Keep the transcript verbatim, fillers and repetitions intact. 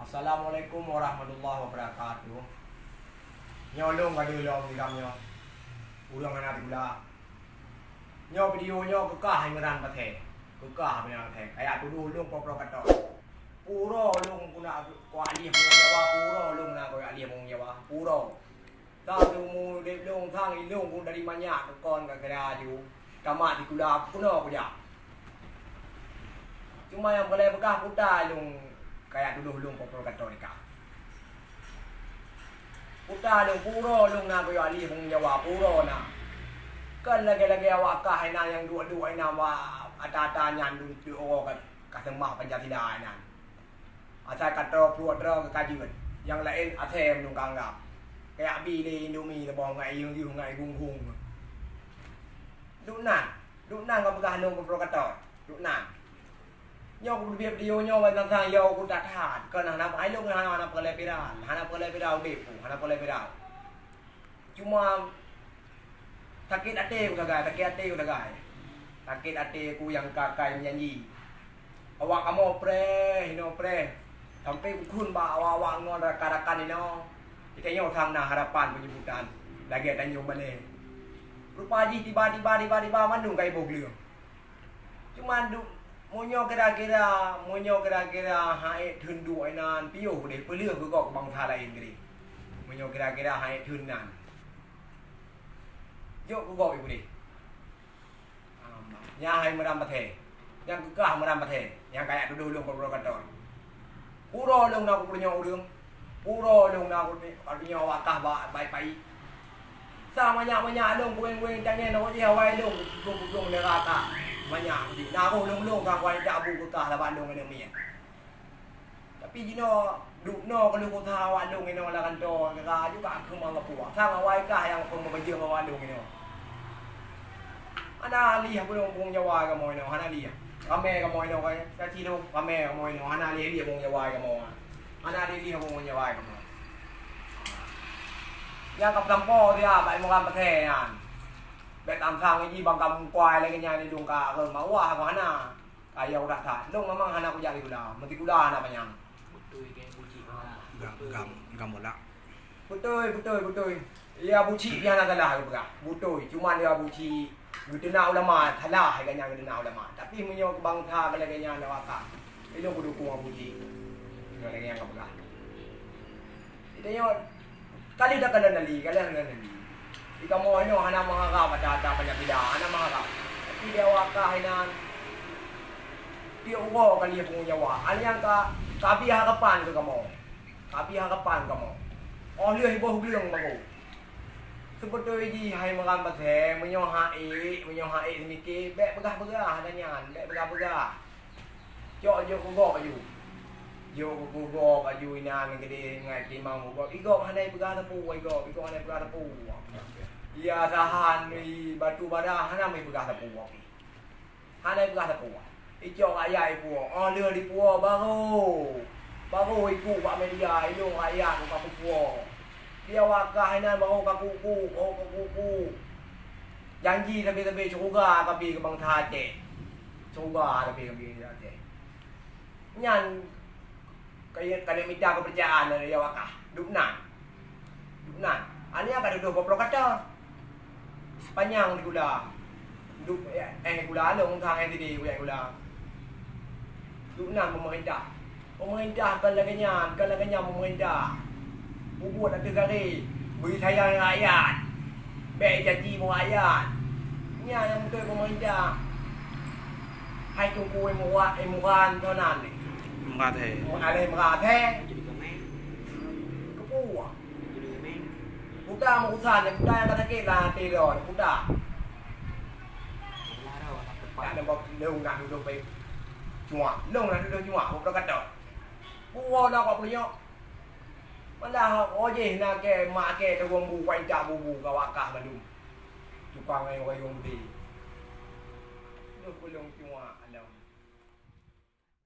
Assalamualaikum warahmatullahi wabarakatuh. Nyoe lôn ka lheueh lom di kamoe. Ureuëng hana teupeugah. Nyoe video nyoe keu kah hai Imran Pasè. Keu kah hai Imran Pasè. Kajak tudoh lôn provokator. Pura lôn keuneuk keu ahli Pulo Jawa, pura lôn na keu ahli Pulo Jawa. Pura. Ka teumu udeb lôn sang ilôn ku dari manyak teukon ka kira aju. Tamat sikula keunoe kujak. Cuma nyang paleng peugah kuta lôn kajak tudoh lôn provokator nikah. Kuta lôn pura lôn na keu ahli Pulo Jawa pura na. Kan lagée-lagée awak kah inan nyang duek-duek inan bak ata-ata nyan duek-duek ka seumah Pancasila inan. Asai ka troh pluek droe keu ka jeuet, nyang laén asai meunyoe ka anggab. Kajak bi lé Indomie leuboh ngon yeueng-yeueng ngon gung-gung. Duek nan, duek nan ka peugah lôn provokator. Duek nan. Nyoe kupeuteubiet video nyoe ban sang-sang yo ku that-that. Kon hana ai lôn hana, hana peureulée viral, hana peureulée viral udeb ku, hana peureulée viral. Cuma sakét até ku sagai, sakét até ku sagai. Sakét até ku nyang ka kai meujanji. Awak kamoe preh inoe preh. Sampai kukheun bak awak-awak ngon rakan-rakan inoe. Geutanyoe sang na harapan peunyebutan lagée tanyoe balée. Rupa jih tiba-tiba, tiba-tiba mandum ka iboh gleueng. Cuma du-, meunyoe kira-kira, meunyoe kira-kira han ék theun duek inan, piôh udeh peuleueh keu gob keu bansa laén keudeh. Meunyoe kira-kira han ék theun nan, jok keu gob udeh. Nyan hai Imran Pasè. Nyang keu kah Imran Pasè, nyang kajak tudoh lôn provokator. Pura lôn na kupeurunoe ureuëng. Pura lôn na kupeurunoe awak kah ba-, baét pai. Sa manyak-manyak lôn kuweng-kuweng tangieng awak jih awai lôn, lôn, lôn lera kah. Manyak jih. Na roh lôn-lôn ka kuwai jak bu keu kah laban lôn aneuk miet. Tapi jinoe duek noe keuneuk usaha awak lôn inoe lam kanto, kira aju ka keu mangat puak. Sang awai kah nyang peumeubeujeung awak lôn inoe. Hana lih peulông pueng Jawa kamoe inoe, hana lih. Ramé kamoe inoe, ka, ka cilong, ramé kamoe inoe, hana lih-lih pueng Jawa kamoe. Hana lih-lih pueng Jawa kamoe. Nyang ka peusampoe dia bak Imran Pasè nyan. Bèk tam sang jih bang ka meukuai lagèe nyan di dong ka rhom mawah ka hana. Kaya udah that. Lôn memang hana kujak sikula. Meusikula hana panyang. Beutôi ke Abu Cik? Gam, gam, gam bola. Beutôi, beutôi, beutôi. Ya Abu Cik pih hana salah geupeugah. Beutôi. Cuma ya Abu Cik geuteuna ulama, salah geuh nyan geuteuna ulama. Tapi meunyoe keu bansa lagèe nyan dak wakaf, ilôn kudukung Abu Cik. Lagèe nyan geupeugah. Geutanyoe ka lheueh takalon nali, ka lheueh takalon nali. Di kamoe inoe hana meuharab ata-ata panyakila, hana meuharab. Tapi di awak kah inan tiep uroe ka lheueh pungo nyawa. Hal nyan ka, ka abéh harapan keu kamoe. Ka abéh harapan kamoe. Óh lheueh iboh gleueng bagoe. Seubeutôi jih hai Imran Pasè, meunyoe han ék, meunyoe han ék seumike, bèk peugah-peugah ata nyan, bèk peugah-peugah. Cok jok keu gob aju. Jok keu gob aju inan keudeh ngon timang keu gob. Igob hana ipeugah teupeu, igob, igob hana ipeugah teupeu. Iya sahan i batu bara hana ipeugah teupeu. Hana ipeugah teupeu. Icok rakyat ipuwoe. Óh lheueh dipuwoe baru, baru ikuk bak media ilôn rakyat ka peupuwoe. Di awak kah inan baru ka kuk-kuk, baru ka kuk-kuk. Janji sabe-sabe syeuruga ka bi keu bansa Aceh. Syeuruga sabe ka bi keu Aceh. Nyan ka, ka lheueh mita keupeurcayaan lé awak kah. Duek nan. Duek nan. Hana ka tudoh baprovokator. Panyang sikula. Duek, eh, sikula lôn ka hai sideh kujak sikula. Duek nan peumeurintah. Peumeurintah kon lagèe nyan, kon lagèe nyan peumeurintah. Peubuet ateueh garéh, bri sayang rakyat. Bèk janji bak rakyat. Nyan nyang beutôi peumeurintah. Hai Teungku Imran, Imran Tonan. Imran Pasè. Alèh Imran Pasè. Keupeue? Kuta meurusan, kuta nyang ka sakét lam até droe, kuta. Tak ada bak lôn nak tudoh pai cuak. Lôn nak tudoh cuak, bak kata. Puwoe na kok peunyok. Malah óh jih na kèe mak kèe teuwong bu kuai tak bubu ka wakah mandum. Tukang ayong-ayong deh. Lôn peulông cuak.